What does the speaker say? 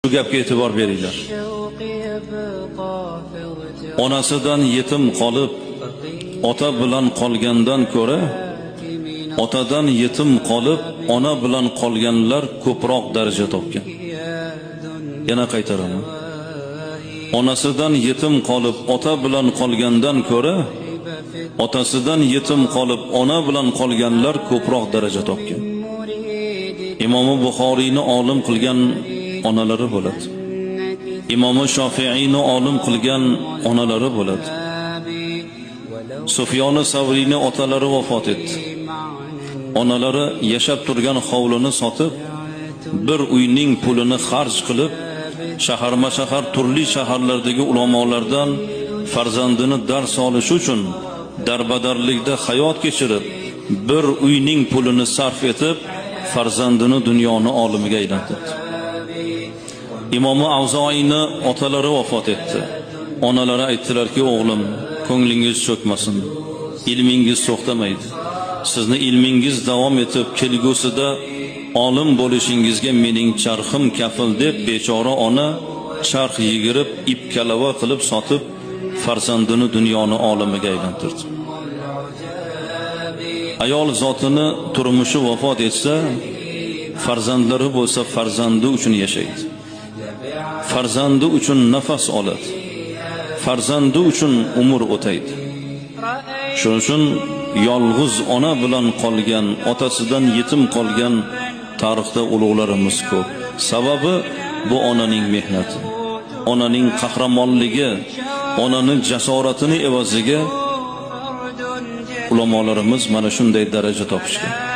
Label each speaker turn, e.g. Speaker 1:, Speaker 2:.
Speaker 1: Shu gapga e'tibor beringlar. Onasidan yetim qolib, ota bilan qolgandan ko'ra, otadan yetim qolib, ona bilan qolganlar ko'proq daraja topgan. Yana qaytaraman. Onasidan yetim qolib, ota bilan qolgandan ko'ra, otasidan yetim qolib, ona bilan qolganlar ko'proq daraja topgan. Imom Buxoriyni olim qilgan onalari bo'ladi. Imom Shofiiyni olim qilgan onalari bo'ladi. Sufyon Savriyni otalari vafot etdi. Onalari yashab turgan hovlini sotib, bir uyning pulini xarj qilib, shaharma-shahar turli shaharlardagi ulamolardan farzandini dars olish uchun darbadarlikda hayot kechirib, bir uyning pulini sarf etib, farzandini dunyoni olimiga aylantirdi. Imom Avzoiyni otalari vafot etdi. Onalari aytdilarki, o'g'lim, ko'nglingiz cho'kmasin, ilmingiz to'xtamaydi. Sizni ilmingiz davom etib, kelgusida olim bo'lishingizga mening charxim kafil deb bechora ona charx yigirib, ip kalava qilib sotib, farzandini dunyoni olimiga aylantirdi. Ayol zotini turmushi vafot etsa, farzandlari bo'lsa farzandi uchun yashaydi. Farzandi uchun nafas oladi. Farzandi uchun umr o'taydi. Shuning uchun yolg'iz ona bilan qolgan, otasidan yetim qolgan tarixda ulug'larimiz ko'p. Sababi bu onaning mehnati, onaning qahramonligi, onaning jasoratini evaziga ulamolarimiz mana shunday daraja topishgan.